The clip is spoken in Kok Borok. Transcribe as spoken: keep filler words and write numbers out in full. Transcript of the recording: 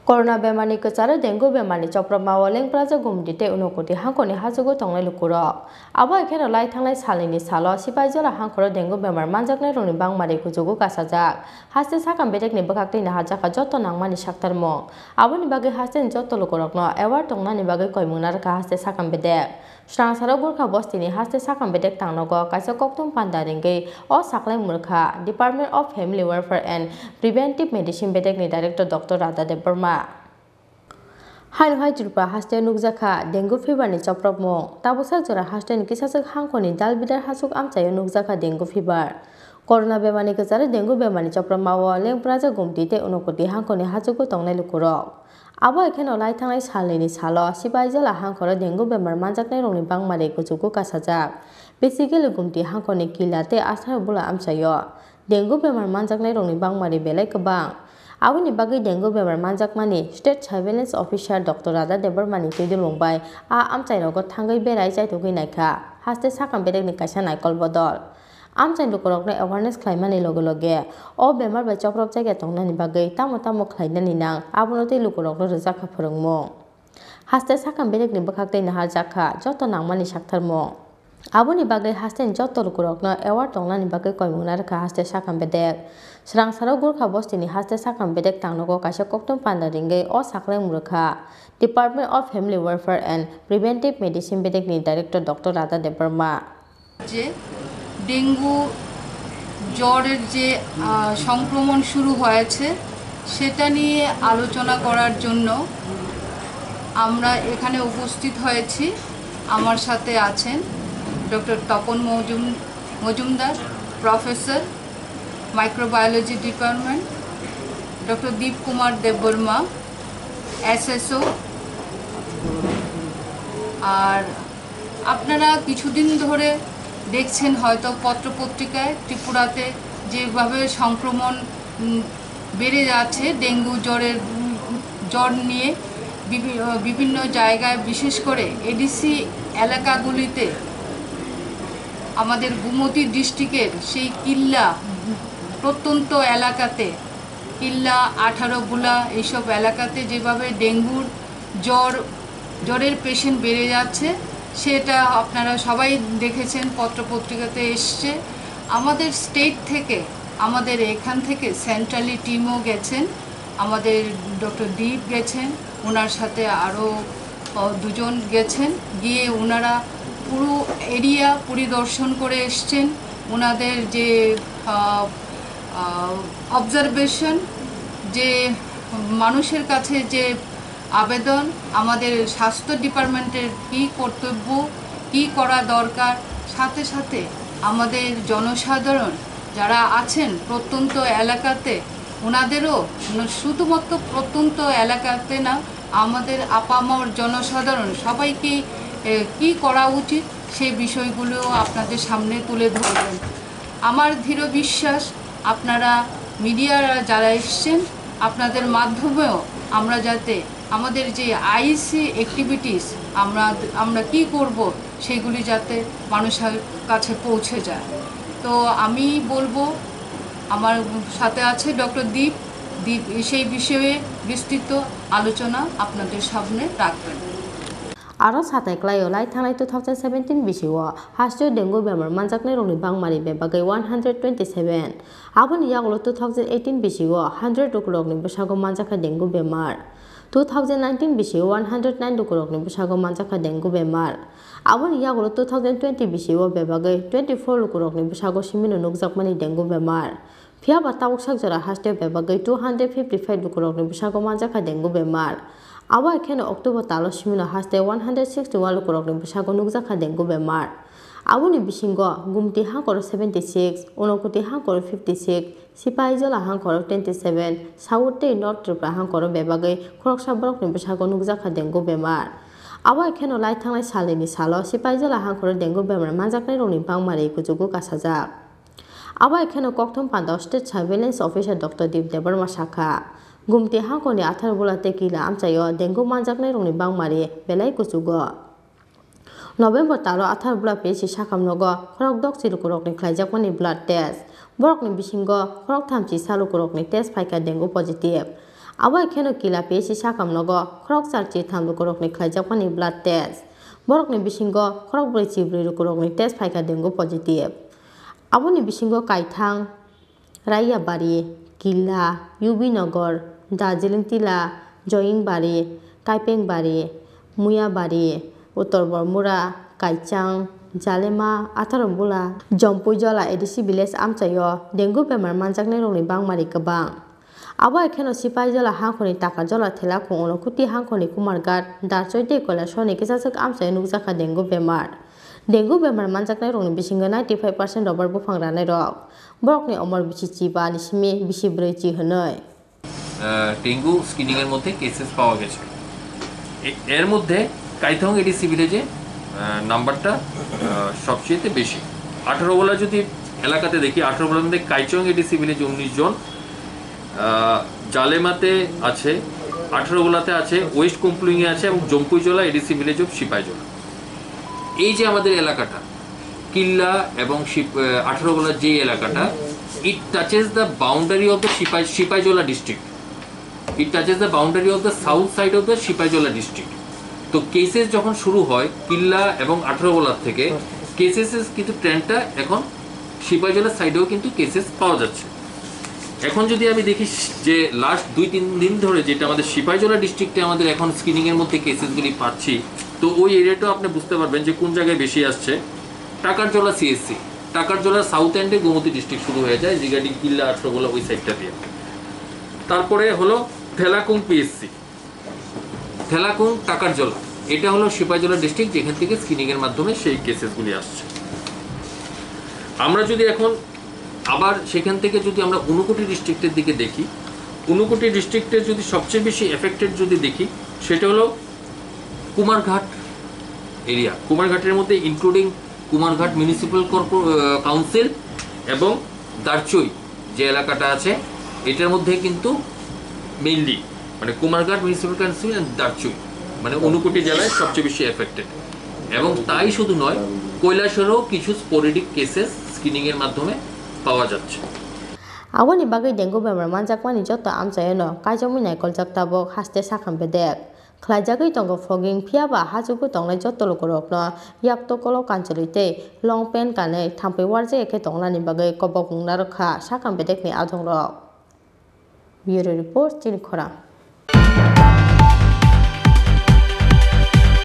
Corona bemarni kwcharo dengue bemarni chopropmao Lengprajak Gumti tei Unakoti hangkhorni hachugo tongnai lukurok. Abo hai kheno lai thangnai salnwini salo Sipaijala hangkhoro dengue bemar manjaknairokni bangmari kuchugo kasajak. Haste sakam bedekni bwkhak tei naharjakha joto nangmani saktarmung. Aboni bagwi hasteni joto lukurokno aware tongnani bagwi koimung narwkha haste sakam bedek. Swrangsaro Gurkha bostini haste sakam bedek tangnogo kaisa koktwm panda ringwi o saklai mwrwkha Department of Family Welfare and Preventive Medicine bedekni Director Doctor Radha Debbarma. Haino hai Tripura hasteo nukjakha dengue fever ni chopropmung. Tabuksa jora hasteni kisachwk hangkhorni Dalbidar hachuk amchaio nukjakha dengue fever. Corona bemarni kwcharo dengue bemarni chopropmao Lengprajak Gumti tei Unakoti hangkhorni hachugo tongnai lukurok. Abo hai kheno lai thangnai salnwini salo Sipaijala hangkhoro dengue bemar manjaknairokni bangmari kuchugo kasajak. Basically Gumti hangkhorni Killa tei Asar Bula amchaio dengue bemar manjaknairokni bangmari belai kwbang. Aboni bagwi dengue bemar manjakmani State Surveillance Officer Doctor Radha Debbarmani twi dulung bai a amchairogo thangwi berai chaitugwi naikha haste sakam bedekni kaisa naikol bodol. Amchai lukurokno awareness khlaimani loge loge o bemar bai chopropjakya tongnani bagwi tamo tamo khlainani nang abono tei lukurokno rwjakha phwrwngmung. Haste sakam bedekni bwkhak tei naharjakha joto nangmani saktharmung. Aboni bagwi hasteni joto lukurokno aware tongnani bagwi koimung narwkha haste sakam bedek. Swrangsaro Gurkha bostini haste sakam bedek tangnogo kaisa koktwm panda ringwi o saklai mwrwkha Department of Family Welfare and Preventive Medicine bedekni Director Doctor Radha Debbarma. যে ডেঙ্গু জ্বরের যে, আহ, সংক্রমণ শুরু হয়েছে, সেটা নিয়ে আলোচনা করার জন্য আমরা এখানে উপস্থিত হয়েছি। আমার সাথে আছেন doctor Tapan Majum-, Majumdar, professor, microbiology department, doctor Dip Kumar Debbarma, SSO. আর আপনারা কিছুদিন ধরে দেখছেন হয়তো পত্রপত্রিকায় ত্রিপুরাতে যেভাবে সংক্রমণ, উম, বেড়ে যাচ্ছে ডেঙ্গু জ্বরের, উম, জ্বর নিয়ে বিভি-, আহ, বিভিন্ন জায়গায়, বিশেষ করে এডিসি এলাকাগুলিতে, আমাদের গোমতী ডিস্ট্রিক্টের সেই কিল্লা প্রত্যন্ত এলাকাতে, কিল্লা, আঠারো বুলা এইসব এলাকাতে যেভাবে ডেঙ্গুর জ্বর, জ্বরের পেশেন্ট বেড়ে যাচ্ছে, সেটা আপনারা সবাই দেখেছেন, পত্রপত্রিকাতে এসছে। আমাদের স্টেট থেকে, আমাদের এখান থেকে সেন্ট্রালি টিমও গেছেন, আমাদের ডক্টর দীপ গেছেন, ওনার সাথে আরও, আহ, দুজন গেছেন। গিয়ে ওনারা পুরো এরিয়া পরিদর্শন করে এসছেন। ওনাদের যে, আহ, আহ, অবজারভেশন, যে মানুষের কাছে যে আবেদন, আমাদের স্বাস্থ্য ডিপার্টমেন্টের কী কর্তব্য, কী করা দরকার, সাথে সাথে আমাদের জনসাধারণ যারা আছেন প্রত্যন্ত এলাকাতে, ওনাদেরও, শুধুমাত্র প্রত্যন্ত এলাকাতে না, আমাদের আপামর জনসাধারণ সবাইকে, এ, কী করা উচিত, সেই বিষয়গুলো আপনাদের সামনে তুলে ধরবেন। আমার দৃঢ় বিশ্বাস, আপনারা মিডিয়ারা যারা এসছেন, আপনাদের মাধ্যমেও আমরা যাতে আমাদের যে আইসি অ্যাক্টিভিটিস, আমরা, আমরা কি করব, সেগুলি যাতে মানুষের কাছে পৌঁছে যায়। তো আমি বলবো, আমার সাথে আছে ডক্টর দীপ। দীপ সেই বিষয়ে বিস্তৃত আলোচনা আপনাদের সামনে রাখবেন। Aro satai klaio lai thangnai two thousand seventeen bisio hasteo dengue bemar manjaknairokni bangmari bebagwi one hundred twenty seven. Aboni yagulo two thousand eighteen bisio hundred lukurokni bwsago manjakha dengue bemar. Two thousand nineteen bisio one hundred nine lukurokni bwsago manjakha dengue bemar. Aboni yagulo two thousand twenty bisio bebagwi twenty four lukurokni bwsago simino nukjakmani dengue bemar. Phiya ba tabuk sak jora hasteo bebagwi two hundred fifty five lukurokni bwsago manjakha dengue bemar. Abo hai kheno October talo simino haste one hundred sixty one lukurokni bwsago nukjakha dengue bemar. Aboni bisingo Gumti hangkoro seventy six, Unakoti hangkoro fifty six, Sipaijala hangkoro twenty seven, South tei North Tripura hangkoro bebagwi khoroksa borokni bwsago nukjakha dengue bemar. Abo hai kheno lai thangnai salnwini salo Sipaijala hangkoro dengue bemar manjaknairokni bangmari kuchugo kasajak. Abo hai kheno kokthum panda State Surveillance Officer Doctor Deep Debbarma sakha, Gumti hangkorni Atharbola tei Kila amchaio dengue manjaknairokni bangmari belai kuchugo. November talo Atharbola P H C sakamnogo khorok dokchi lukurokni khlaijakmani blood test. Borokni bisingo khorok thamchi sa lukurokni test phaikha dengue positive. Abo hai kheno Killa P H C sakam nogo khoroksa chitham lukurokni khlaijakmani blood test. Borokni bisingo khorokbrwi chibrwi lukurokni test phaikha dengue positive. Aboni bisingo Kaithang, Raiyabari, Killa, U B Nagar, Darjeeling Tilla, Joyingbari, Kaipengbari, Muyabari, Uttor Bormura, Kaichang, Jalema, Atharobula, Jompuijola A D C village amchaio dengue bemar manjaknairokni bangmari kwbang. Abo hai kheno Sipaijola hangkhorni Takarjola Thelakhung, Unokuti hangkhorni Kumarghat, Darchoi tei Koilasahorni kisachwk amchaio nukjakha dengue bemar. Dengue bemar manjaknairokni bisingo ninety five percent rubber buphang ranairok. Borokni omor bisi chiba ni simi bisi brwi chi hwnwi. আহ, ডেঙ্গু স্ক্রিনিংয়ের মধ্যে কেসেস পাওয়া গেছে। এ-, এর মধ্যে কাইথং এডিসি ভিলেজে, আহ, নাম্বারটা, আহ, সবচেয়ে বেশি। আঠারো গোলা যদি এলাকাতে দেখি, আঠারো গোলার মধ্যে কাইচং এডিসি ভিলেজে উনিশ জন, আহ, জালেমাতে আছে, আঠারো গোলাতে আছে, ওয়েস্ট কুমপ্লুইংয়ে আছে এবং জম্পুইজলা এডিসি ভিলেজ অফ সিপাইজলা। এই যে আমাদের এলাকাটা, কিল্লা এবং শিব-, আহ, আঠারো গোলার যে এলাকাটা, it touches the boundary of the সিপাই-, সিপাইজলা district. It touches the boundary of the south side of the সিপাইজলা district. তো কেসেস যখন শুরু হয় কিল্লা এবং আঠারো গোলার থেকে, কেসেস কিন্তু ট্রেন্ডটা এখন সিপাইজলা সাইডেও কিন্তু কেসেস পাওয়া যাচ্ছে। এখন যদি আমি দেখি যে লাস্ট দুই তিন দিন ধরে যেটা আমাদের সিপাইজলা ডিস্ট্রিক্টে আমাদের এখন স্ক্রিনিংয়ের মধ্যে কেসেসগুলি পাচ্ছি, তো ওই এরিয়াটাও আপনি বুঝতে পারবেন যে কোন জায়গায় বেশি আসছে। টাকারজলা সিএসসি, টাকারজলা সাউথ এন্ডে গোমতী ডিস্ট্রিক্ট শুরু হয়ে যায়, রিগার্ডিং কিল্লা আঠারো গোলা ওই সাইডটা দিয়ে। তারপরে হলো থেলাকুং পিএসসি, থেলাকুং টাকারজলা, এটা হলো সিপাহীজলা ডিস্ট্রিক্ট, যেখান থেকে স্ক্রিনিংয়ের মাধ্যমে সেই কেসেসগুলি আসছে। আমরা যদি এখন আবার সেখান থেকে যদি আমরা ঊনকোটি ডিস্ট্রিক্টের দিকে দেখি, ঊনকোটি ডিস্ট্রিক্টে যদি সবচেয়ে বেশি এফেক্টেড যদি দেখি, সেটা হলো কুমারঘাট এরিয়া। কুমারঘাটের মধ্যে ইনক্লুডিং কুমারঘাট মিউনিসিপ্যাল কর্পো-, আহ, কাউন্সিল এবং দারচুই যে এলাকাটা আছে, এটার মধ্যে কিন্তু মেইনলি মানে কুমারঘাট মিউনিসিপ্যাল কাউন্সিল অ্যান্ড দারচুই, মানে ঊনকোটি জেলায় সবচেয়ে বেশি এফেক্টেড। এবং তাই শুধু নয়, কৈলাসহরেও কিছু স্পোরেডিক কেসেস স্ক্রিনিংয়ের মাধ্যমে পাওয়া যাচ্ছে। Aboni bagwi dengue bemar manjakmani joto amchaiono kaijakmwi naikoljak tabuk haste sakham bedek. Khlaijagwi tongo fogging, phiya ba hachugwi tongnai joto lukurokno yak tokolo kanchalwi tei long pant kanwi thampui warjak khe tongnani bagwi kobok nung narwk kha sakam bedekni adongrok. Bureau Report, Chini Khorang.